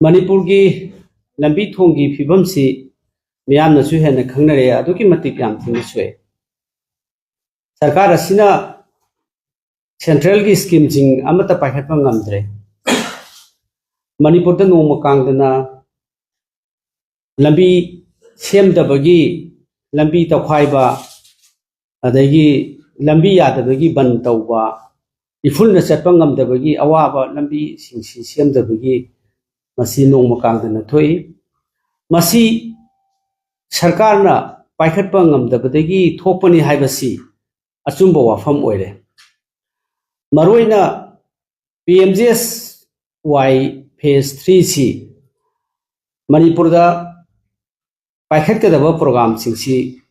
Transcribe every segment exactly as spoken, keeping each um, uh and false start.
ꯃꯅꯤꯄꯨꯔꯒꯤ ꯂꯝꯕꯤ ꯊꯣꯡꯒꯤ ꯐꯤꯕꯝꯁꯤ ꯃꯤꯌꯥꯝꯅꯁꯨ ꯍꯦꯟꯅ ꯈꯪꯅꯔꯦ, ꯑꯗꯨꯛꯀꯤ ꯃꯇꯤꯛ ꯌꯥꯝ ꯊꯤꯅ ꯁꯣꯛꯑꯦ꯫ ꯁꯔꯀꯥꯔ ꯑꯁꯤꯅ ꯁꯦꯟꯇ꯭ꯔꯦꯜꯒꯤ ꯁ꯭ꯀꯤꯝꯁꯤꯡ ꯑꯃꯠꯇ ꯄꯥꯏꯈꯠꯄ ꯉꯝꯗ꯭ꯔꯦ꯫ ꯃꯅꯤꯄꯨꯔꯗ ꯅꯣꯡꯃ ꯀꯥꯡꯗꯅ ꯂꯝꯕꯤ ꯁꯦꯝꯗꯕꯒꯤ, ꯂꯝꯕꯤ ꯇꯧꯈꯥꯏꯕ, ꯑꯗꯒꯤ ꯂꯝꯕꯤ ꯌꯥꯗꯕꯒꯤ ꯕꯟ ꯇꯧꯕ, ꯏꯐꯨꯜꯅ ꯆꯠꯄ ꯉꯝꯗꯕꯒꯤ ꯑꯋꯥꯕ, ꯂꯝꯕꯤꯁꯤꯡꯁꯤ ꯁꯦꯝꯗꯕꯒꯤ ꯃꯁꯤ ꯅꯣꯡꯃ ꯀꯥꯡꯗꯅ ꯊꯣꯛꯏ꯫ ꯃꯁꯤ ꯁꯔꯀꯥꯔꯅ ꯄꯥꯏꯈꯠꯄ ꯉꯝꯗꯕꯗꯒꯤ ꯊꯣꯛꯄꯅꯤ ꯍꯥꯏꯕꯁꯤ ꯑꯆꯨꯝꯕ ꯋꯥꯐꯝ ꯑꯣꯏꯔꯦ꯫ ꯃꯔꯨꯑꯣꯏꯅ P M G S Y phase three ꯁꯤ ꯃꯅꯤꯄꯨꯔꯗ ꯄꯥꯏꯈꯠꯀꯗꯕ ꯄ꯭ꯔꯣꯒ꯭ꯔꯥꯝꯁꯤꯡꯁꯤ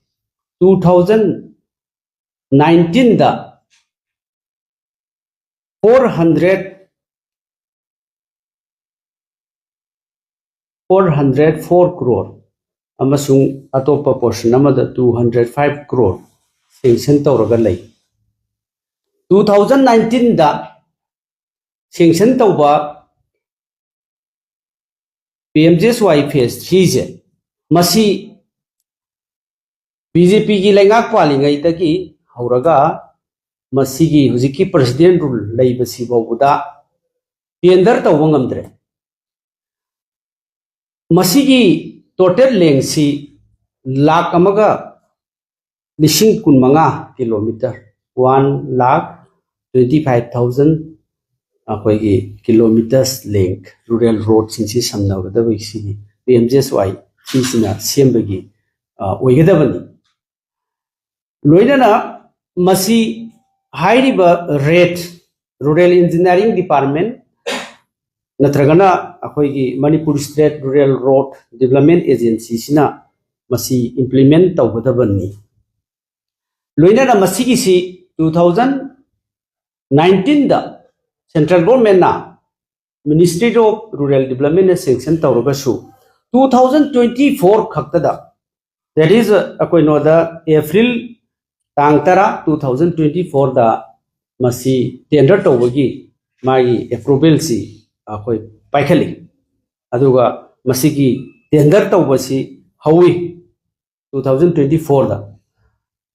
two thousand nineteenꯗ four hundred four hundred four crore ꯑꯃꯁꯨꯡ ꯑꯇꯣꯞꯄ ꯄꯣꯔꯁꯟ ꯑꯃꯗ two hundred five crore sanction ꯇꯧꯔꯒ ꯂꯩ꯫ Two thousand nineteenꯗ ꯁꯦꯡꯁꯟ ꯇꯧꯕ P M G S Y phase threeꯁꯦ, ꯃꯁꯤ B J Pꯒꯤ ꯂꯩꯉꯥꯛ ꯄꯥꯜꯂꯤꯉꯩꯗꯒꯤ ꯍꯧꯔꯒ ꯃꯁꯤꯒꯤ ꯍꯧꯖꯤꯛꯀꯤ president rule ꯂꯩꯕꯁꯤ ꯐꯥꯎꯕꯗ tender ꯇꯧꯕ ꯉꯝꯗ꯭ꯔꯦ꯫ ꯃꯁꯤꯒꯤ total lengthꯁꯤ ꯂꯥꯈ ꯑꯃꯒ ꯂꯤꯁꯤꯡ ꯀꯨꯟꯃꯉꯥ kilometre, one lakh twenty five thousand ꯑꯩꯈꯣꯏꯒꯤ kilometres length rural roadꯁꯤꯡꯁꯤ ꯁꯝꯅꯒꯗꯕꯒꯤ ꯁꯤꯒꯤ P M G S Y ꯁꯤꯁꯤꯅ ꯁꯦꯝꯕꯒꯤ, ꯑ, ꯑꯣꯏꯒꯗꯕꯅꯤ꯫ ꯂꯣꯏꯅꯅ ꯃꯁꯤ ꯍꯥꯏꯔꯤꯕ RERD, Rural Engineering Department, ꯅꯠꯇ꯭ꯔꯒꯅ ꯑꯩꯈꯣꯏꯒꯤ Manipur State Rural Road Development Agencyꯁꯤꯅ ꯃꯁꯤ implement ꯇꯧꯒꯗꯕꯅꯤ꯫ ꯂꯣꯏꯅꯅ ꯃꯁꯤꯒꯤꯁꯤ two thousand nineteenꯗ central governmentꯅ, Ministry of Rural Developmentꯅ sanction ꯇꯧꯔꯒꯁꯨ, two thousand twenty four ꯈꯛꯇꯗ, that is, ꯑꯩꯈꯣꯏ ꯅꯣꯗ April ꯇꯥꯡ ꯇꯔꯥ, two thousand twenty fourꯗ ꯃꯁꯤ tender ꯇꯧꯕꯒꯤ ꯃꯥꯒꯤ approvalꯁꯤ ꯑꯩꯈꯣꯏ ꯄꯥꯏꯈꯠꯂꯤ꯫ ꯑꯗꯨꯒ ꯃꯁꯤꯒꯤ tender ꯇꯧꯕꯁꯤ ꯍꯧꯏ two thousand twenty fourꯗ꯫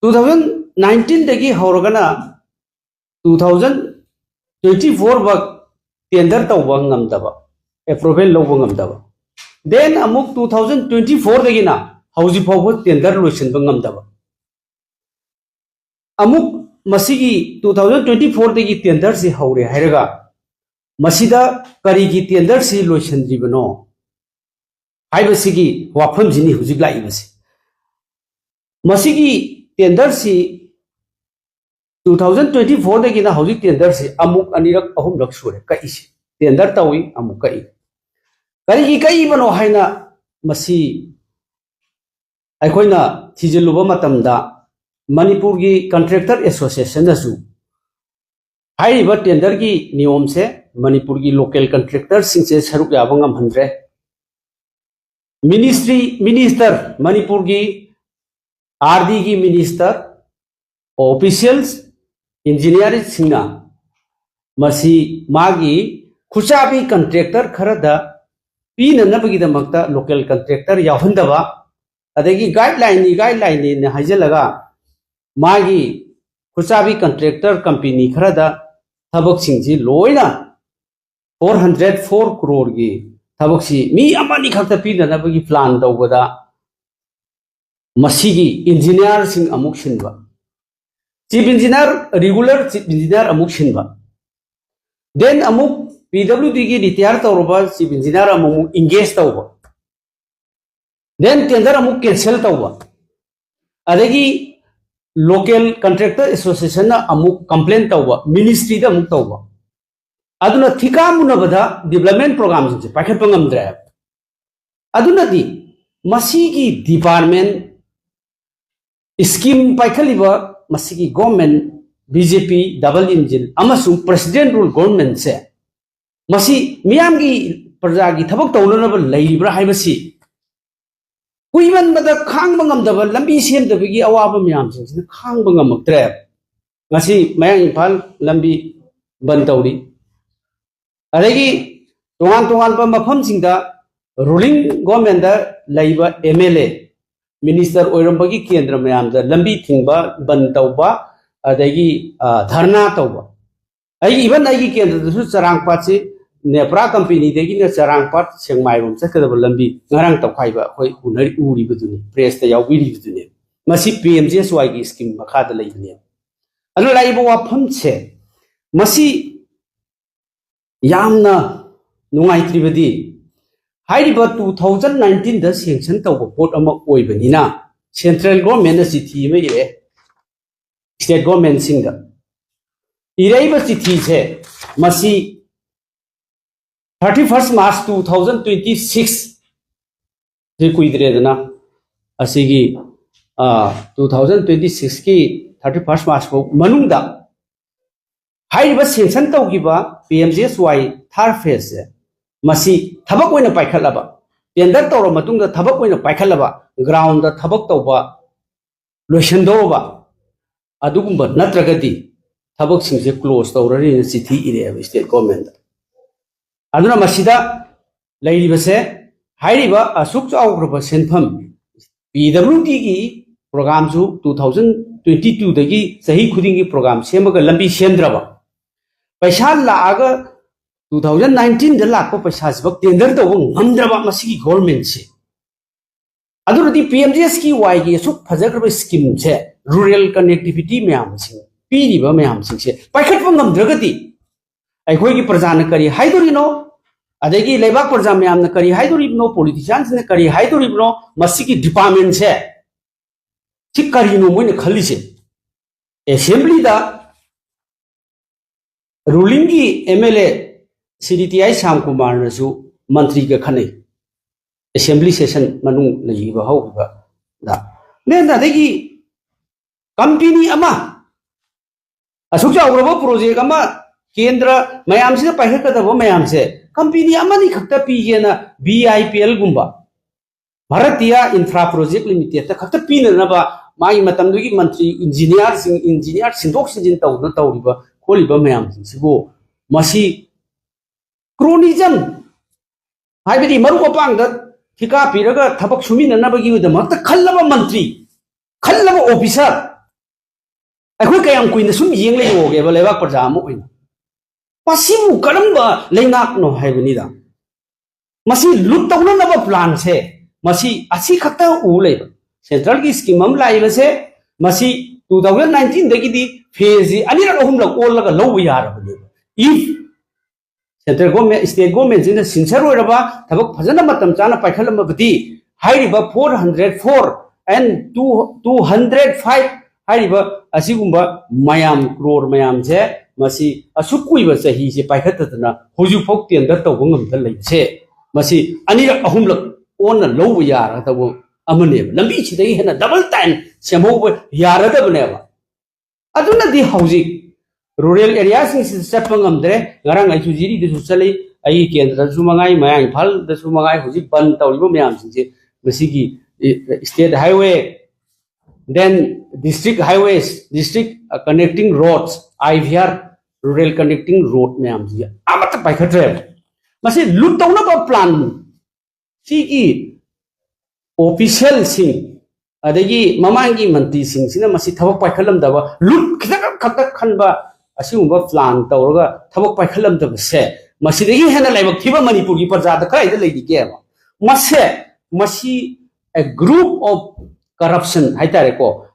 Two thousand nineteenꯗꯒꯤ ꯍꯧꯔꯒꯅ two thousand twenty four ꯐꯥꯎ tender ꯇꯧꯕ ꯉꯝꯗꯕ, approval ꯂꯧꯕ ꯉꯝꯗꯕ꯫ Then ꯑꯃꯨꯛ two thousand twenty fourꯗꯒꯤꯅ ꯍꯧꯖꯤꯛ ꯐꯥꯎꯕ tender ꯂꯣꯏꯁꯤꯟꯕ ꯉꯝꯗꯕ꯫ ꯑꯃꯨꯛ ꯃꯁꯤꯒꯤ two thousand twenty fourꯗꯒꯤ tenderꯁꯤ ꯍꯧꯔꯦ ꯍꯥꯏꯔꯒ ꯃꯁꯤꯗ ꯀꯔꯤꯒꯤ tenderꯁꯤ ꯂꯣꯏꯁꯤꯟꯗ꯭ꯔꯤꯕꯅꯣ ꯍꯥꯏꯕꯁꯤꯒꯤ ꯋꯥꯐꯝꯁꯤꯅꯤ ꯍꯧꯖꯤꯛ ꯂꯥꯛꯏꯕꯁꯤ꯫ ꯃꯁꯤꯒꯤ tenderꯁꯤ two thousand twenty fourꯗꯒꯤꯅ ꯍꯧꯖꯤꯛ tenderꯁꯤ ꯑꯃꯨꯛ ꯑꯅꯤꯔꯛ ꯑꯍꯨꯝꯂꯛ ꯁꯨꯔꯦ ꯀꯛꯏꯁꯤ꯫ Tender ꯇꯧꯏ, ꯑꯃꯨꯛ ꯀꯛꯏ꯫ ꯀꯔꯤꯒꯤ ꯀꯛꯏꯕꯅꯣ ꯍꯥꯏꯅ ꯃꯁꯤ ꯑꯩꯈꯣꯏꯅ ꯊꯤꯖꯤꯜꯂꯨꯕ ꯃꯇꯝꯗ ꯃꯅꯤꯄꯨꯔꯒꯤ contractor associationꯅꯁꯨ ꯍꯥꯏꯔꯤꯕ tenderꯒꯤ ꯅꯤꯌꯣꯝꯁꯦ ꯃꯅꯤꯄꯨꯔꯒꯤ local contractorꯁꯤꯡꯁꯦ ꯁꯔꯨꯛ ꯌꯥꯕ ꯉꯝꯍꯟꯗ꯭ꯔꯦ꯫ Ministry, minister, ꯃꯅꯤꯄꯨꯔꯒꯤ RDꯒꯤ minister, officials, engineerꯁꯤꯡꯅ ꯃꯁꯤ ꯃꯥꯒꯤ ꯈꯨꯠꯆꯥꯕꯤ contractor ꯈꯔꯗ ꯄꯤꯅꯅꯕꯒꯤꯗꯃꯛꯇ local contractor ꯌꯥꯎꯍꯟꯗꯕ, ꯑꯗꯒꯤ guidelineꯅꯤ, guidelineꯅꯤꯅ ꯍꯥꯏꯖꯤꯜꯂꯒ ꯃꯥꯒꯤ ꯈꯨꯠꯆꯥꯕꯤ contractor company ꯈꯔꯗ ꯊꯕꯛꯁꯤꯡꯁꯤ ꯂꯣꯏꯅ four hundred four crore ꯊꯕꯛꯁꯤ ꯃꯤ ꯑꯃꯅꯤ ꯈꯛꯇ ꯄꯤꯅꯅꯕꯒꯤ plan ꯇꯧꯕꯗ ꯃꯁꯤꯒꯤ engineerꯁꯤꯡ ꯑꯃꯨꯛ ꯁꯤꯟꯕ, chief engineer, regular chief engineer ꯑꯃꯨꯛ ꯁꯤꯟꯕ, then ꯑꯃꯨꯛ PWDꯒꯤ retire ꯇꯧꯔꯕ chief engineer ꯑꯃꯨꯛ engage ꯇꯧꯕ, then tender ꯑꯃꯨꯛ cancel ꯇꯧꯕ, ꯑꯗꯒꯤ local contractor associationꯅ ꯑꯃꯨꯛ complain ꯇꯧꯕ, ministryꯗ ꯑꯃꯨꯛ ꯇꯧꯕ꯫ ꯑꯗꯨꯅ ꯊꯤꯀꯥ ꯃꯨꯟꯅꯕꯗ development programꯁꯤꯡꯁꯦ ꯄꯥꯏꯈꯠꯄ ꯉꯝꯗ꯭ꯔꯦ ꯍꯥꯏꯕ꯫ ꯑꯗꯨꯅꯗꯤ ꯃꯁꯤꯒꯤ department, scheme ꯄꯥꯏꯈꯠꯂꯤꯕ ꯃꯁꯤꯒꯤ government, BJP double engine ꯑꯃꯁꯨꯡ president rule governmentꯁꯦ ꯃꯁꯤ ꯃꯤꯌꯥꯝꯒꯤ, ꯄ꯭ꯔꯖꯥꯒꯤ ꯊꯕꯛ ꯇꯧꯅꯅꯕ ꯂꯩꯔꯤꯕ꯭ꯔꯥ ꯍꯥꯏꯕꯁꯤ ꯀꯨꯏꯃꯟꯕꯗ ꯈꯥꯡꯕ ꯉꯝꯗꯕ, ꯂꯝꯕꯤ ꯁꯦꯝꯗꯕꯒꯤ ꯑꯋꯥꯕ ꯃꯌꯥꯝꯁꯤꯡꯁꯤꯅ ꯈꯥꯡꯕ ꯉꯝꯃꯛꯇ꯭ꯔꯦ꯫ ꯉꯁꯤ ꯃꯌꯥꯡ ꯏꯝꯐꯥꯜ ꯂꯝꯕꯤ ꯕꯟ ꯇꯧꯔꯤ, ꯑꯗꯒꯤ ꯇꯣꯉꯥꯟ ꯇꯣꯉꯥꯟꯕ ꯃꯐꯝꯁꯤꯡꯗ ꯔꯨꯂꯤꯡ ꯒꯣꯔꯃꯦꯟꯗ ꯂꯩꯕ ꯑꯦꯝ ꯑꯦꯜ ꯑꯦ, ꯃꯤꯅꯤꯁꯇꯔ ꯑꯣꯏꯔꯝꯕꯒꯤ ꯀꯦꯟꯗ꯭ꯔ ꯃꯌꯥꯝꯗ ꯂꯝꯕꯤ ꯊꯤꯡꯕ, ꯕꯟ ꯇꯧꯕ, ꯑꯗꯒꯤ ꯙꯔꯅꯥ ꯇꯧꯕ꯫ ꯑꯩꯒꯤ ꯏꯚꯟ ꯑꯩꯒꯤ ꯀꯦꯟꯗ꯭ꯔꯗꯁꯨ ꯆꯔꯥꯡꯄꯥꯠꯁꯤ ꯅꯦꯄ꯭ꯔꯥ ꯀꯝꯄꯦꯅꯤꯗꯒꯤꯅ ꯆꯔꯥꯡꯄꯥꯠ ꯁꯦꯛꯃꯥꯏꯔꯣꯝ ꯆꯠꯀꯗꯕ ꯂꯝꯕꯤ ꯉꯔꯥꯡ ꯇꯧꯈꯥꯏꯕ ꯑꯩꯈꯣꯏ ꯎꯅꯔꯤ, ꯎꯔꯤꯕꯗꯨꯅꯤ, ꯄ꯭ꯔꯦꯁꯇ ꯌꯥꯎꯕꯤꯔꯤꯕꯗꯨꯅꯤ꯫ ꯃꯁꯤ ꯄꯤ ꯑꯦꯝ ꯖꯤ ꯑꯦꯁ ꯋꯥꯏꯒꯤ ꯁ꯭ꯀꯤꯝ ꯃꯈꯥꯗ ꯂꯩꯕꯅꯦꯕ꯫ ꯑꯗꯨꯅ ꯂꯥꯛꯏꯕ ꯋꯥꯐꯝꯁꯦ, ꯃꯁꯤ ꯌꯥꯝꯅ ꯅꯨꯡꯉꯥꯏꯇ꯭ꯔꯤꯕꯗꯤ, ꯍꯥꯏꯔꯤꯕ ꯇꯨ ꯊꯥꯎꯖꯟ ꯅꯥꯏꯟꯇꯤꯟꯗ ꯁꯦꯡꯁꯟ ꯇꯧꯕ ꯄꯣꯠ ꯑꯃ ꯑꯣꯏꯕꯅꯤꯅ, ꯁꯦꯟꯇ꯭ꯔꯦꯜ ꯒꯣꯔꯃꯦꯟꯅ ꯆꯤꯊꯤ ꯑꯃ ꯏꯔꯛꯑꯦ ꯁ꯭ꯇꯦꯠ ꯒꯣꯔꯃꯦꯟꯁꯤꯡꯗ꯫ ꯏꯔꯛꯏꯕ ꯆꯤꯊꯤꯁꯦ, ꯃꯁꯤ thirty first March two thousand twenty six, ꯁꯤ ꯀꯨꯏꯗ꯭ꯔꯦꯗꯅ, ꯑꯁꯤꯒꯤ ꯇꯨ ꯊꯥꯎꯖꯟ ꯇ꯭ꯋꯦꯟꯇꯤ ꯁꯤꯛꯁꯀꯤ ꯊꯥꯔꯇꯤ ꯐꯥꯔꯁ ꯃꯥꯔꯆ ꯐꯥꯎ ꯃꯅꯨꯡꯗ ꯍꯥꯏꯔꯤꯕ ꯁꯦꯡꯁꯟ ꯇꯧꯈꯤꯕ ꯄꯤ ꯑꯦꯝ ꯖꯤ ꯑꯦꯁ ꯋꯥꯏ ꯊꯥꯔꯠ ꯐꯦꯁꯁꯦ, ꯃꯁꯤ ꯊꯕꯛ ꯑꯣꯏꯅ ꯄꯥꯏꯈꯠꯂꯕ, ꯇꯦꯟꯗꯔ ꯇꯧꯔꯕ ꯃꯇꯨꯡꯗ ꯊꯕꯛ ꯑꯣꯏꯅ ꯄꯥꯏꯈꯠꯂꯕ, ꯒ꯭ꯔꯥꯎꯟꯗ ꯊꯕꯛ ꯇꯧꯕ ꯂꯣꯏꯁꯤꯟꯗꯧꯔꯕ, ꯑꯗꯨꯒꯨꯝꯕ ꯅꯠꯇ꯭ꯔꯒꯗꯤ ꯊꯕꯛꯁꯤꯡꯁꯦ ꯀ꯭ꯂꯣꯖ ꯇꯧꯔꯅꯤꯅ ꯆꯤꯊꯤ ꯏꯔꯛꯑꯦꯕ ꯁ꯭ꯇꯦꯠ ꯒꯣꯔꯃꯦꯟꯗ꯫ ꯑꯗꯨꯅ ꯃꯁꯤꯗ ꯂꯩꯔꯤꯕꯁꯦ, ꯍꯥꯏꯔꯤꯕ ꯑꯁꯨꯛ ꯆꯥꯎꯈ꯭ꯔꯕ ꯁꯦꯟꯐꯝ, ꯄꯤ ꯗꯕ꯭ꯂꯤꯎ ꯗꯤꯒꯤ ꯄ꯭ꯔꯣꯒꯥꯝꯁꯨ ꯇꯨ ꯊꯥꯎꯖꯟ ꯇ꯭ꯋꯦꯟꯇꯤ ꯇꯨꯗꯒꯤ ꯆꯍꯤ ꯈꯨꯗꯤꯡꯒꯤ ꯄ꯭ꯔꯣꯒꯥꯝ ꯁꯦꯝꯃꯒ ꯂꯝꯕꯤ ꯁꯦꯝꯗ꯭ꯔꯕ, ꯄꯩꯁꯥ ꯂꯥꯛꯑꯒ ꯇꯨ ꯊꯥꯎꯖꯟ ꯅꯥꯏꯟꯇꯤꯟꯗ ꯂꯥꯛꯄ ꯄꯩꯁꯥꯁꯤꯐꯥꯎ ꯇꯦꯟꯗꯔ ꯇꯧꯕ ꯉꯝꯗ꯭ꯔꯕ ꯃꯁꯤꯒꯤ ꯒꯣꯔꯃꯦꯟꯁꯤ꯫ ꯑꯗꯨꯅꯗꯤ ꯄꯤ ꯑꯦꯝ ꯖꯤ ꯑꯦꯁꯀꯤ ꯋꯥꯏꯒꯤ ꯑꯁꯨꯛ ꯐꯖꯈ꯭ꯔꯕ ꯁ꯭ꯀꯤꯝꯁꯦ, ꯔꯨꯔꯦꯜ ꯀꯅꯦꯛꯇꯤꯚꯤꯇꯤ ꯃꯌꯥꯝꯁꯤꯡ, ꯄꯤꯔꯤꯕ ꯃꯌꯥꯝꯁꯤꯡꯁꯦ ꯄꯥꯏꯈꯠꯄ ꯉꯝꯗ꯭ꯔꯒꯗꯤ ꯑꯩꯈꯣꯏꯒꯤ ꯄ꯭ꯔꯖꯥꯅ ꯀꯔꯤ ꯍꯥꯏꯗꯣꯔꯤꯅꯣ? ꯑꯗꯒꯤ ꯂꯩꯕꯥꯛ ꯄ꯭ꯔꯖꯥ ꯃꯌꯥꯝꯅ ꯀꯔꯤ ꯍꯥꯏꯗꯣꯔꯤꯕꯅꯣ? ꯄꯣꯂꯤꯇꯤꯁꯤꯌꯥꯟꯁꯤꯡꯅ ꯀꯔꯤ ꯍꯥꯏꯗꯣꯔꯤꯕꯅꯣ? ꯃꯁꯤꯒꯤ ꯗꯤꯄꯥꯔꯠꯃꯦꯟꯁꯦ ꯁꯤ ꯀꯔꯤꯅꯣ ꯃꯣꯏꯅ ꯈꯜꯂꯤꯁꯦ? ꯑꯦꯁꯦꯝꯕ꯭ꯂꯤꯗ ꯔꯨꯂꯤꯡꯒꯤ M L A Shri T I ꯁ꯭ꯌꯥꯝꯀꯨꯃꯥꯔꯅꯁꯨ ꯃꯟꯇ꯭ꯔꯤꯒ ꯈꯠꯅꯩ, ꯑꯦꯁꯦꯝꯕ꯭ꯂꯤ ꯁꯦꯁꯟ ꯃꯅꯨꯡ ꯂꯩꯈꯤꯕ ꯍꯧꯈꯤꯕꯗ꯫ ꯅꯦ-, ꯑꯗꯒꯤ ꯀꯝꯄꯦꯅꯤ ꯑꯃ, ꯑꯁꯨꯛ ꯆꯥꯎꯈ꯭ꯔꯕ ꯄ꯭ꯔꯣꯖꯦꯛ ꯑꯃ, ꯀꯦꯟꯗ꯭ꯔ ꯃꯌꯥꯝꯁꯤꯗ ꯄꯥꯏꯈꯠꯀꯗꯕ ꯃꯌꯥꯝꯁꯦ ꯀꯝꯄꯦꯅꯤ ꯑꯃꯅꯤ ꯈꯛꯇ ꯄꯤꯒꯦꯅ, ꯕꯤ ꯑꯥꯏ ꯄꯤ ꯑꯦꯜꯒꯨꯝꯕ, ꯚꯥꯔꯇꯤꯌꯥ ꯏꯟꯐ꯭ꯔꯥ ꯄ꯭ꯔꯣꯖꯦꯛ ꯂꯤꯃꯤꯇꯦꯗꯇ ꯈꯛꯇ ꯄꯤꯅꯅꯕ ꯃꯥꯒꯤ ꯃꯇꯝꯗꯨꯒꯤ ꯃꯟꯇ꯭ꯔꯤ, ꯏꯟꯖꯤꯅꯤꯌꯥꯔꯁꯤꯡ, ꯏꯟꯖꯤꯅꯤꯌꯥꯔ ꯁꯤꯟꯗꯣꯛ ꯁꯤꯟꯖꯤꯟ ꯇꯧꯗꯨꯅ ꯇꯧꯔꯤꯕ ꯈꯣꯠꯂꯤꯕ ꯃꯌꯥꯝꯁꯤꯡꯁꯤꯕꯨ, ꯃꯁꯤ Cronyism, ꯍꯥꯏꯕꯗꯤ ꯃꯔꯨꯞ ꯃꯄꯥꯡꯗ ꯊꯤꯀꯥ ꯄꯤꯔꯒ ꯊꯕꯛ ꯁꯨꯃꯤꯟꯅꯅꯕꯒꯤꯗꯃꯛꯇ ꯈꯜꯂꯕ ꯃꯟꯇ꯭ꯔꯤ, ꯈꯜꯂꯕ ꯑꯣꯐꯤꯁꯥꯔ ꯑꯩꯈꯣꯏ ꯀꯌꯥꯝ ꯀꯨꯏꯅ ꯁꯨꯝ ꯌꯦꯡ ꯂꯩꯔꯨꯒꯦꯕ ꯂꯩꯕꯥꯛ ꯄ꯭ꯔꯖꯥ ꯑꯃ ꯑꯣꯏꯅ? ꯃꯁꯤꯕꯨ ꯀꯔꯝꯕ ꯂꯩꯉꯥꯛꯅꯣ ꯍꯥꯏꯕꯅꯤꯗ꯫ ꯃꯁꯤ ꯂꯨꯠ ꯇꯧꯅꯅꯕ ꯄ꯭ꯂꯥꯟꯁꯦ, ꯃꯁꯤ ꯑꯁꯤ ꯈꯛꯇ ꯎ ꯂꯩꯕ꯫ ꯁꯦꯟꯇ꯭ꯔꯦꯜꯒꯤ ꯁ꯭ꯀꯤꯝ ꯑꯃ ꯂꯥꯛꯏꯕꯁꯦ, ꯃꯁꯤ ꯇꯨ ꯊꯥꯎꯖꯟ ꯅꯥꯏꯟꯇꯤꯟꯗꯒꯤꯗꯤ ꯐꯦꯁꯁꯤ ꯑꯅꯤꯔꯛ ꯑꯍꯨꯝꯂꯛ ꯑꯣꯜꯂꯒ ꯂꯧꯕ ꯌꯥꯔꯕꯅꯦꯕ꯫ If ꯁꯦꯟꯇ꯭ꯔꯦꯜ ꯒꯣꯔꯃꯦꯟ, ꯁ꯭ꯇꯦꯠ ꯒꯣꯔꯃꯦꯟꯁꯤꯅ ꯁꯤꯟꯁꯔ ꯑꯣꯏꯔꯕ ꯊꯕꯛ ꯐꯖꯅ ꯃꯇꯝ ꯆꯥꯅ ꯄꯥꯏꯈꯠꯂꯝꯃꯕꯗꯤ, ꯍꯥꯏꯔꯤꯕ four hundred four and two, two hundred five ꯍꯥꯏꯔꯤꯕ ꯑꯁꯤꯒꯨꯝꯕ ꯃꯌꯥꯝ, ꯀ꯭ꯔꯣꯔ ꯃꯌꯥꯝꯁꯦ, ꯃꯁꯤ ꯑꯁꯨꯛ ꯀꯨꯏꯕ ꯆꯍꯤꯁꯦ ꯄꯥꯏꯈꯠꯇꯗꯅ ꯍꯧꯖꯤꯛꯐꯥꯎ ꯇꯦꯟꯗꯔ ꯇꯧꯕ ꯉꯝꯗ ꯂꯩꯕꯁꯦ, ꯃꯁꯤ ꯑꯅꯤꯔꯛ ꯑꯍꯨꯝꯂꯛ ꯑꯣꯟꯅ ꯂꯧꯕ ꯌꯥꯔꯒꯗꯕ ꯑꯃꯅꯦꯕ꯫ ꯂꯝꯕꯤꯁꯤꯗꯒꯤ ꯍꯦꯟꯅ ꯗꯕꯜ ꯇꯥꯏꯝ ꯁꯦꯝꯍꯧꯕ ꯌꯥꯔꯗꯕꯅꯦꯕ꯫ ꯑꯗꯨꯅꯗꯤ ꯍꯧꯖꯤꯛ ꯔꯨꯔꯦꯜ ꯑꯦꯔꯤꯌꯥꯁꯤꯡꯁꯤꯗ ꯆꯠꯄ ꯉꯝꯗ꯭ꯔꯦ꯫ ꯉꯔꯥꯡ ꯑꯩꯁꯨ ꯖꯤꯔꯤꯗꯁꯨ ꯆꯠꯂꯤ, ꯑꯩꯒꯤ ꯀꯦꯟꯗ꯭ꯔꯗꯁꯨ ꯃꯉꯥꯏ, ꯃꯌꯥꯡ ꯏꯝꯐꯥꯜꯗꯁꯨ ꯃꯉꯥꯏ, ꯍꯧꯖꯤꯛ ꯕꯟ ꯇꯧꯔꯤꯕ ꯃꯌꯥꯝꯁꯤꯡꯁꯦ, ꯃꯁꯤꯒꯤ state highway, then district highways, district connecting roads, IVR, rural connecting road ꯃꯌꯥꯝꯁꯤꯡꯁꯦ ꯑꯃꯠꯇ ꯄꯥꯏꯈꯠꯇ꯭ꯔꯦꯕ꯫ ꯃꯁꯤ ꯂꯨꯠ ꯇꯧꯅꯕ ꯄ꯭ꯂꯥꯟ ꯁꯤꯒꯤ ꯑꯣꯐꯤꯁꯦꯜꯁꯤꯡ ꯑꯗꯒꯤ ꯃꯃꯥꯡꯒꯤ ꯃꯟꯇ꯭ꯔꯤꯁꯤꯡꯁꯤꯅ ꯃꯁꯤ ꯊꯕꯛ ꯄꯥꯏꯈꯠꯂꯝꯗꯕ, ꯂꯨꯠ ꯈꯤꯇꯪ ꯈꯛꯇ ꯈꯟꯕ, ꯑꯁꯤꯒꯨꯝꯕ ꯄ꯭ꯂꯥꯟ ꯇꯧꯔꯒ ꯊꯕꯛ ꯄꯥꯏꯈꯠꯂꯝꯗꯕꯁꯦ, ꯃꯁꯤꯗꯒꯤ ꯍꯦꯟꯅ ꯂꯥꯏꯕꯛ ꯊꯤꯕ ꯃꯅꯤꯄꯨꯔꯒꯤ ꯄ꯭ꯔꯖꯥꯗ ꯀꯗꯥꯏꯗ ꯂꯩꯔꯤꯒꯦꯕ? ꯃꯁꯦ, ꯃꯁꯤ a group of corruption ꯍꯥꯏꯇꯥꯔꯦꯀꯣ,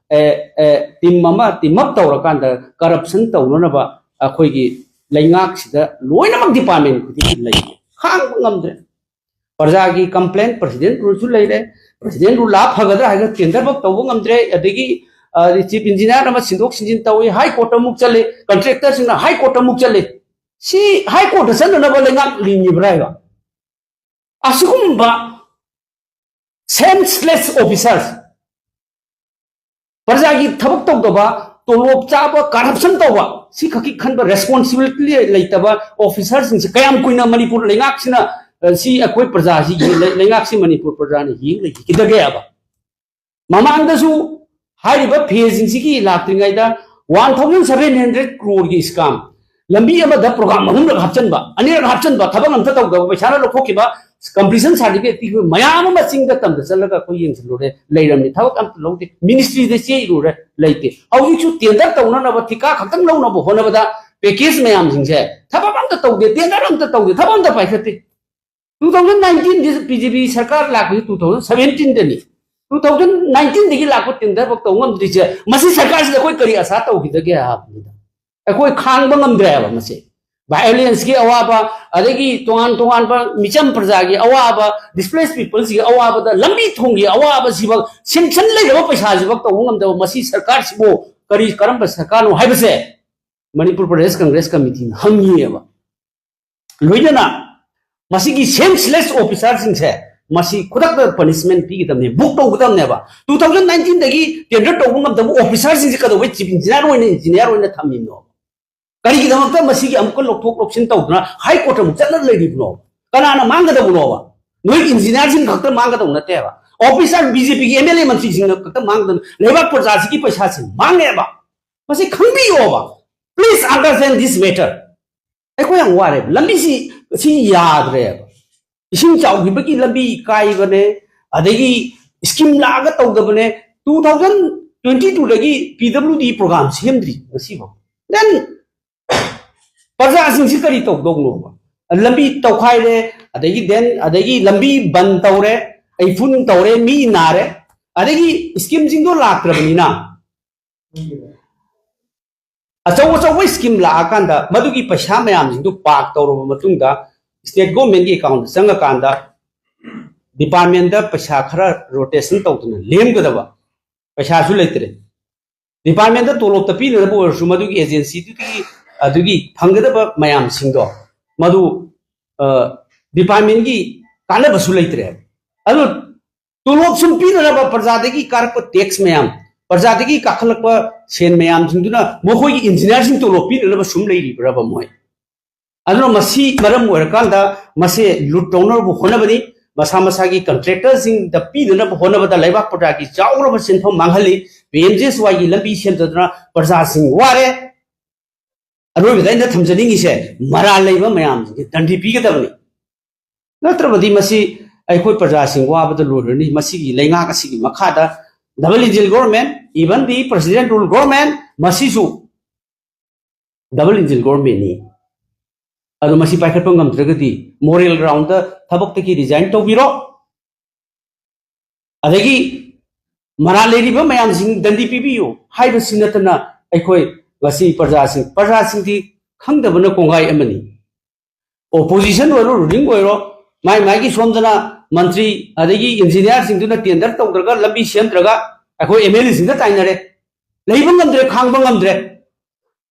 ꯇꯤꯝ ꯑꯃ ꯇꯤꯝ ꯑꯞ ꯇꯧꯔꯀꯥꯟꯗ ꯀꯔꯞꯁꯟ ꯇꯧꯅꯅꯕ ꯑꯩꯈꯣꯏꯒꯤ ꯂꯩꯉꯥꯛꯁꯤꯗ ꯂꯣꯏꯅꯃꯛ ꯗꯤꯄꯥꯔꯠꯃꯦꯟ ꯈꯨꯗꯤꯡꯒꯤ ꯂꯩ, ꯈꯥꯡꯕ ꯉꯝꯗ꯭ꯔꯦ꯫ ꯄ꯭ꯔꯖꯥꯒꯤ ꯀꯝꯄ꯭ꯂꯦꯟ ꯄ꯭ꯔꯁꯤꯗꯦꯟ ꯔꯨꯜꯁꯨ ꯂꯩꯔꯦ, ꯄ꯭ꯔꯁꯤꯗꯦꯟ ꯔꯨꯜ ꯂꯥꯛꯑ ꯐꯒꯗ꯭ꯔꯥ ꯍꯥꯏꯔꯒ ꯇꯦꯟꯗꯔ ꯐꯥꯎ ꯇꯧꯕ ꯉꯝꯗ꯭ꯔꯦ, ꯑꯗꯒꯤ ꯆꯤꯐ ꯏꯟꯖꯤꯅꯤꯌꯥꯔ ꯑꯃ ꯁꯤꯟꯗꯣꯛ ꯁꯤꯟꯖꯤꯟ ꯇꯧꯏ, ꯍꯥꯏ ꯀꯣꯔꯠꯇ ꯑꯃꯨꯛ ꯆꯠꯂꯤ, ꯀꯟꯇ꯭ꯔꯦꯛꯇꯔꯁꯤꯡꯅ ꯍꯥꯏ ꯀꯣꯔꯠꯇ ꯑꯃꯨꯛ ꯆꯠꯂꯤ꯫ ꯁꯤ ꯍꯥꯏ ꯀꯣꯔꯠꯇ ꯆꯠꯅꯅꯕ ꯂꯩꯉꯥꯛ ꯂꯤꯡꯉꯤꯕ꯭ꯔꯥ ꯍꯥꯏꯕ? ꯑꯁꯤꯒꯨꯝꯕ ꯁꯦꯟꯁꯂꯦꯁ ꯑꯣꯐꯤꯁꯥꯔ, ꯄ꯭ꯔꯖꯥꯒꯤ ꯊꯕꯛ ꯇꯧꯗꯕ, ꯇꯣꯂꯣꯞ ꯆꯥꯕ, ꯀꯔꯞꯁꯟ ꯇꯧꯕ, ꯁꯤ ꯈꯛꯀꯤ ꯈꯟꯕ ꯔꯦꯁꯄꯣꯟꯁꯤꯕꯤꯂꯤꯇꯤ ꯂꯩꯇꯕ ꯑꯣꯐꯤꯁꯥꯔꯁꯤꯡꯁꯤ ꯀꯌꯥꯝ ꯀꯨꯏꯅ ꯃꯅꯤꯄꯨꯔ ꯂꯩꯉꯥꯛꯁꯤꯅ, ꯑ, ꯁꯤ ꯑꯩꯈꯣꯏ ꯄ꯭ꯔꯖꯥꯁꯤꯒꯤ ꯂꯩ-, ꯂꯩꯉꯥꯛꯁꯤ ꯃꯅꯤꯄꯨꯔ ꯄ꯭ꯔꯖꯥꯅ ꯌꯦꯡ ꯂꯩꯈꯤꯗꯒꯦ ꯍꯥꯏꯕ? ꯃꯃꯥꯡꯗꯁꯨ ꯍꯥꯏꯔꯤꯕ ꯐꯦꯁꯁꯤꯡꯁꯤꯒꯤ ꯂꯥꯛꯇ꯭ꯔꯤꯉꯩꯗ one thousand seven hundred crore ꯒꯤ scam, ꯂꯝꯕꯤ ꯑꯃꯗ ꯄ꯭ꯔꯣꯒ꯭ꯔꯥꯝ ꯑꯍꯨꯝꯂꯛ ꯍꯥꯞꯆꯤꯟꯕ, ꯑꯅꯤꯔꯛ ꯍꯥꯞꯆꯤꯟꯕ, ꯊꯕꯛ ꯑꯝꯇ ꯇꯧꯗꯕ, ꯄꯩꯁꯥꯅ ꯂꯧꯊꯣꯛꯈꯤꯕ, completion certificate ꯄꯤꯈꯤꯕ ꯃꯌꯥꯝ ꯑꯃ ꯆꯤꯡꯗ ꯇꯝꯗ ꯆꯠꯂꯒ ꯑꯩꯈꯣꯏ ꯌꯦꯡꯁꯤꯜꯂꯨꯔꯦ, ꯂꯩꯔꯝꯃꯤ, ꯊꯕꯛ ꯑꯝꯇ ꯂꯧꯗꯦ꯫ ꯃꯤꯅꯤꯁꯇ꯭ꯔꯤꯗ ꯆꯦ ꯏꯔꯨꯔꯦ, ꯂꯩꯇꯦ꯫ ꯍꯧꯖꯤꯛꯁꯨ ꯇꯦꯟꯗꯔ ꯇꯧꯅꯅꯕ, ꯊꯤꯀꯥ ꯈꯛꯇꯪ ꯂꯧꯅꯕ ꯍꯣꯠꯅꯕꯗ ꯄꯦꯀꯦꯖ ꯃꯌꯥꯝꯁꯤꯡꯁꯦ ꯊꯕꯛ ꯑꯝꯇ ꯇꯧꯗꯦ, ꯇꯦꯟꯗꯔ ꯑꯝꯇ ꯇꯧꯗꯦ, ꯊꯕꯛ ꯑꯝꯇ ꯄꯥꯏꯈꯠꯇꯦ꯫ ꯇꯨ ꯊꯥꯎꯖꯟ ꯅꯥꯏꯟꯇꯤꯟꯗꯤ ꯕꯤ ꯖꯦ ꯄꯤ ꯁꯔꯀꯥꯔ ꯂꯥꯛꯄꯁꯤ ꯇꯨ ꯊꯥꯎꯖꯟ ꯁꯚꯦꯟꯇꯤꯟꯗꯅꯤ꯫ ꯇꯨ ꯊꯥꯎꯖꯟ ꯅꯥꯏꯟꯇꯤꯟꯗꯒꯤ ꯂꯥꯛꯄ ꯇꯦꯟꯗꯔ ꯐꯥꯎ ꯇꯧ ꯉꯝꯗ꯭ꯔꯤꯁꯦ, ꯃꯁꯤ ꯁꯔꯀꯥꯔꯁꯤꯗ ꯑꯩꯈꯣꯏ ꯀꯔꯤ ꯑꯁꯥ ꯇꯧꯈꯤꯗꯒꯦ ꯍꯥꯏꯕꯅꯤꯗ꯫ ꯑꯩꯈꯣꯏ ꯈꯥꯡꯕ ꯉꯝꯗ꯭ꯔꯦ ꯍꯥꯏꯕ ꯃꯁꯤ꯫ ꯚꯥꯏꯑꯣꯂꯦꯟꯁꯀꯤ ꯑꯋꯥꯕ, ꯑꯗꯒꯤ ꯇꯣꯉꯥꯟ ꯇꯣꯉꯥꯟꯕ ꯃꯤꯆꯝ ꯄ꯭ꯔꯖꯥꯒꯤ ꯑꯋꯥꯕ, ꯗꯤꯁꯄ꯭ꯂꯦꯁ ꯄꯤꯄꯜꯁꯤꯒꯤ ꯑꯋꯥꯕꯗ ꯂꯝꯕꯤ ꯊꯣꯡꯒꯤ ꯑꯋꯥꯕꯁꯤꯐꯥꯎ, ꯁꯦꯡꯁꯟ ꯂꯩꯔꯕ ꯄꯩꯁꯥꯁꯤꯐꯥꯎ ꯇꯧꯕ ꯉꯝꯗꯕ ꯃꯁꯤ ꯁꯔꯀꯥꯔꯁꯤꯕꯨ ꯀꯔꯤ, ꯀꯔꯝꯕ ꯁꯔꯀꯥꯔꯅꯣ ꯍꯥꯏꯕꯁꯦ ꯃꯅꯤꯄꯨꯔ ꯄ꯭ꯔꯗꯦꯁ ꯀꯪꯒ꯭ꯔꯦꯁ ꯀꯃꯤꯇꯤꯅ ꯍꯪꯉꯤꯑꯕ꯫ ꯂꯣꯏꯅꯅ ꯃꯁꯤꯒꯤ ꯁꯦꯟꯁꯂꯦꯁ ꯑꯣꯐꯤꯁꯥꯔꯁꯤꯡꯁꯦ ꯃꯁꯤ ꯈꯨꯗꯛꯇ ꯄꯅꯤꯁꯃꯦꯟ ꯄꯤꯒꯗꯕꯅꯦ, ꯕꯨꯛ ꯇꯧꯒꯗꯕꯅꯦꯕ꯫ ꯇꯨ ꯊꯥꯎꯖꯟ ꯅꯥꯏꯟꯇꯤꯟꯗꯒꯤ ꯇꯦꯟꯗꯔ ꯇꯧꯕ ꯉꯝꯗꯕ ꯑꯣꯐꯤꯁꯥꯔꯁꯤꯡꯁꯦ ꯀꯩꯗꯧꯕꯩ ꯆꯤꯐ ꯏꯟꯖꯤꯅꯤꯌꯥꯔ ꯑꯣꯏꯅ, ꯏꯟꯖꯤꯅꯤꯌꯥꯔ ꯑꯣꯏꯅ ꯊꯝꯃꯤꯕꯅꯣ? ꯀꯔꯤꯒꯤꯗꯃꯛꯇ ꯃꯁꯤꯒꯤ ꯑꯃꯨꯛꯀ ꯂꯧꯊꯣꯛ ꯂꯧꯁꯤꯟ ꯇꯧꯗꯅ ꯍꯥꯏ ꯀꯣꯔꯠꯇ ꯑꯃꯨꯛ ꯆꯠꯂꯒ ꯂꯩꯔꯤꯕꯅꯣ? ꯀꯅꯥꯅ ꯃꯥꯡꯒꯗꯕꯅꯣꯕ? ꯅꯣꯏ ꯏꯟꯖꯤꯅꯤꯌꯥꯔꯁꯤꯡ ꯈꯛꯇ ꯃꯥꯡꯒꯗꯕ ꯅꯠꯇꯦꯕ, ꯑꯣꯐꯤꯁꯥꯔ ꯕꯤ ꯖꯦ ꯄꯤꯒꯤ ꯑꯦꯝ ꯑꯦꯜ ꯑꯦ ꯃꯟꯇ꯭ꯔꯤꯁꯤꯡꯅ ꯈꯛꯇ ꯃꯥꯡꯒꯗꯕ, ꯂꯩꯕꯥꯛ ꯄ꯭ꯔꯖꯥꯁꯤꯒꯤ ꯄꯩꯁꯥꯁꯤ ꯃꯥꯡꯉꯦꯕ꯫ ꯃꯁꯤ ꯈꯪꯕꯤꯌꯣꯕ꯫ Please understand this matter. ꯑꯩꯈꯣꯏ ꯌꯥꯝ ꯋꯥꯔꯦꯕ, ꯂꯝꯕꯤꯁꯤ ꯁꯤ ꯌꯥꯗ꯭ꯔꯦꯕ꯫ ꯏꯁꯤꯡ ꯆꯥꯎꯈꯤꯕꯒꯤ ꯂꯝꯕꯤ ꯀꯥꯏꯕꯅꯦ, ꯑꯗꯒꯤ ꯁ꯭ꯀꯤꯝ ꯂꯥꯛꯑꯒ ꯇꯧꯗꯕꯅꯦ꯫ ꯇꯨ ꯊꯥꯎꯖꯟ ꯇ꯭ꯋꯦꯟꯇꯤ ꯇꯨꯗꯒꯤ ꯄꯤ ꯗꯕ꯭ꯂꯤꯎ ꯗꯤ ꯄ꯭ꯔꯣꯒ꯭ꯔꯥꯝ ꯁꯦꯝꯗ꯭ꯔꯤ ꯉꯁꯤꯐꯥꯎ꯫ ꯗꯦꯟ ꯄ꯭ꯔꯖꯥꯁꯤꯡꯁꯤ ꯀꯔꯤ ꯇꯧꯗꯧꯅꯣꯕ? ꯂꯝꯕꯤ ꯇꯧꯈꯥꯏꯔꯦ, ꯑꯗꯒꯤ ꯗꯦꯟ ꯑꯗꯒꯤ ꯂꯝꯕꯤ ꯕꯟ ꯇꯧꯔꯦ, ꯏꯐꯨꯟ ꯇꯧꯔꯦ, ꯃꯤ ꯅꯥꯔꯦ, ꯑꯗꯒꯤ ꯁ꯭ꯀꯤꯝꯁꯤꯡꯗꯣ ꯂꯥꯛꯇ꯭ꯔꯕꯅꯤꯅ ꯑꯆꯧ ꯑꯆꯧꯕ ꯁ꯭ꯀꯤꯝ ꯂꯥꯛꯑꯀꯥꯟꯗ ꯃꯗꯨꯒꯤ ꯄꯩꯁꯥ ꯃꯌꯥꯝꯁꯤꯡꯗꯨ ꯄꯥꯛ ꯇꯧꯔꯕ ꯃꯇꯨꯡꯗ ꯁ꯭ꯇꯦꯠ ꯒꯣꯔꯃꯦꯟꯒꯤ ꯑꯦꯀꯥꯎꯟꯗ ꯆꯪꯉꯀꯥꯟꯗ ꯗꯤꯄꯥꯔꯠꯃꯦꯟꯗ ꯄꯩꯁꯥ ꯈꯔ ꯔꯣꯇꯦꯁꯟ ꯇꯧꯗꯅ ꯂꯦꯝꯒꯗꯕ ꯄꯩꯁꯥꯁꯨ ꯂꯩꯇ꯭ꯔꯦ꯫ ꯗꯤꯄꯥꯔꯠꯃꯦꯟꯗ ꯇꯣꯂꯣꯞꯇ ꯄꯤꯅꯅꯕ ꯑꯣꯏꯔꯁꯨ ꯃꯗꯨꯒꯤ ꯑꯦꯖꯦꯟꯁꯤꯗꯨꯒꯤ ꯑꯗꯨꯒꯤ ꯐꯪꯒꯗꯕ ꯃꯌꯥꯝꯁꯤꯡꯗꯣ ꯃꯗꯨ ꯗꯤꯄꯥꯔꯠꯃꯦꯟꯒꯤ ꯀꯥꯟꯅꯕꯁꯨ ꯂꯩꯇ꯭ꯔꯦ꯫ ꯑꯗꯨ ꯇꯣꯂꯣꯞ ꯁꯨꯝ ꯄꯤꯅꯅꯕ ꯄ꯭ꯔꯖꯥꯗꯒꯤ ꯀꯥꯔꯛꯄ ꯇꯦꯛꯁ ꯃꯌꯥꯝ, ꯄ꯭ꯔꯖꯥꯗꯒꯤ ꯀꯥꯈꯠꯂꯛꯄ ꯁꯦꯟ ꯃꯌꯥꯝꯁꯤꯡꯗꯨꯅ ꯃꯈꯣꯏꯒꯤ ꯏꯟꯖꯤꯅꯤꯌꯥꯔꯁꯤꯡ ꯇꯣꯂꯣꯞ ꯄꯤꯅꯅꯕ ꯁꯨꯝ ꯂꯩꯔꯤꯕ꯭ꯔꯕ ꯃꯣꯏ? ꯑꯗꯨꯅ ꯃꯁꯤ ꯃꯔꯝ ꯑꯣꯏꯔꯀꯥꯟꯗ ꯃꯁꯦ ꯂꯨꯠ ꯇꯧꯅꯕ ꯍꯣꯠꯅꯕꯅꯤ, ꯃꯁꯥ ꯃꯁꯥꯒꯤ ꯀꯟꯇ꯭ꯔꯦꯛꯇꯔꯁꯤꯡꯗ ꯄꯤꯅꯅꯕ ꯍꯣꯠꯅꯕꯗ ꯂꯩꯕꯥꯛ ꯄ꯭ꯔꯖꯥꯒꯤ ꯆꯥꯎꯔꯕ ꯁꯦꯟꯐꯝ ꯃꯥꯡꯍꯜꯂꯤ꯫ ꯄꯤ ꯑꯦꯝ ꯖꯤ ꯑꯦꯁ ꯋꯥꯏꯒꯤ ꯂꯝꯕꯤ ꯁꯦꯝꯗꯗꯅ ꯄ꯭ꯔꯖꯥꯁꯤꯡ ꯋꯥꯔꯦ꯫ ꯑꯔꯣꯏꯕꯗ ꯑꯩꯅ ꯊꯝꯖꯅꯤꯡꯉꯤꯁꯦ, ꯃꯔꯥꯜ ꯂꯩꯕ ꯃꯌꯥꯝꯁꯤꯡꯁꯦ ꯗꯟꯗꯤ ꯄꯤꯒꯗꯕꯅꯤ꯫ ꯅꯠꯇ꯭ꯔꯕꯗꯤ ꯃꯁꯤ ꯑꯩꯈꯣꯏ ꯄ꯭ꯔꯖꯥꯁꯤꯡ ꯋꯥꯕꯗ ꯂꯣꯏꯔꯅꯤ꯫ ꯃꯁꯤꯒꯤ ꯂꯩꯉꯥꯛ ꯑꯁꯤꯒꯤ ꯃꯈꯥꯗ double engine government, even the president rule government, ꯃꯁꯤꯁꯨ double engine governmentꯅꯤ꯫ ꯑꯗꯣ ꯃꯁꯤ ꯄꯥꯏꯈꯠꯄ ꯉꯝꯗ꯭ꯔꯒꯗꯤ moral groundꯗ ꯊꯕꯛꯇꯒꯤ resign ꯇꯧꯕꯤꯔꯣ꯫ ꯑꯗꯒꯤ ꯃꯔꯥꯜ ꯂꯩꯔꯤꯕ ꯃꯌꯥꯝꯁꯤꯡ ꯗꯟꯗꯤ ꯄꯤꯕꯤꯌꯨ ꯍꯥꯏꯕꯁꯤ ꯅꯠꯇꯅ ꯑꯩꯈꯣꯏ ꯉꯁꯤ ꯄ꯭ꯔꯖꯥꯁꯤꯡ, ꯄ꯭ꯔꯖꯥꯁꯤꯡꯗꯤ ꯈꯪꯗꯕꯅ ꯀꯣꯡꯒꯥꯏ ꯑꯃꯅꯤ꯫ Opposition ꯑꯣꯏꯔꯣ, ruling ꯑꯣꯏꯔꯣ, ꯃꯥꯏ ꯃꯥꯏꯒꯤ ꯁꯣꯝꯗꯅ ꯃꯟꯇ꯭ꯔꯤ ꯑꯗꯒꯤ engineerꯁꯤꯡꯗꯨꯅ tender ꯇꯧꯗ꯭ꯔꯒ, ꯂꯝꯕꯤ ꯁꯦꯝꯗ꯭ꯔꯒ ꯑꯩꯈꯣꯏ MLAꯁꯤꯡꯗ ꯇꯥꯏꯅꯔꯦ꯫ ꯂꯩꯕ ꯉꯝꯗ꯭ꯔꯦ, ꯈꯥꯡꯕ ꯉꯝꯗ꯭ꯔꯦ꯫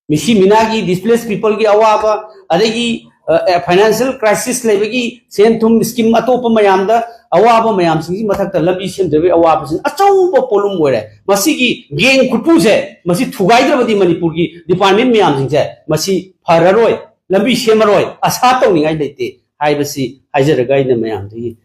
ꯃꯤꯁꯤ ꯃꯤꯅꯥꯒꯤ, displaced peopleꯒꯤ ꯑꯋꯥꯕ, ꯑꯗꯒꯤ, ꯑ, ꯑ, financial crisis ꯂꯩꯕꯒꯤ ꯁꯦꯟ ꯊꯨꯝ scheme ꯑꯇꯣꯞꯄ ꯃꯌꯥꯝꯗ ꯑꯋꯥꯕ ꯃꯌꯥꯝꯁꯤꯡꯒꯤ ꯃꯊꯛꯇ ꯂꯝꯕꯤ ꯁꯦꯝꯗꯕꯒꯤ ꯑꯋꯥꯕꯁꯤꯅ ꯑꯆꯧꯕ ꯄꯣꯠꯂꯨꯝ ꯑꯣꯏꯔꯦ꯫ ꯃꯁꯤꯒꯤ gang ꯈꯨꯠꯄꯨꯁꯦ, ꯃꯁꯤ ꯊꯨꯒꯥꯏꯗ꯭ꯔꯕꯗꯤ ꯃꯅꯤꯄꯨꯔꯒꯤ department ꯃꯌꯥꯝꯁꯤꯡꯁꯦ ꯃꯁꯤ ꯐꯔꯔꯣꯏ, ꯂꯝꯕꯤ ꯁꯦꯝꯃꯔꯣꯏ, ꯑꯁꯥ ꯇꯧꯅꯤꯡꯉꯥꯏ ꯂꯩꯇꯦ ꯍꯥꯏꯕꯁꯤ ꯍꯥꯏꯖꯔꯒ ꯑꯩꯅ ꯃꯌꯥꯝꯗꯒꯤ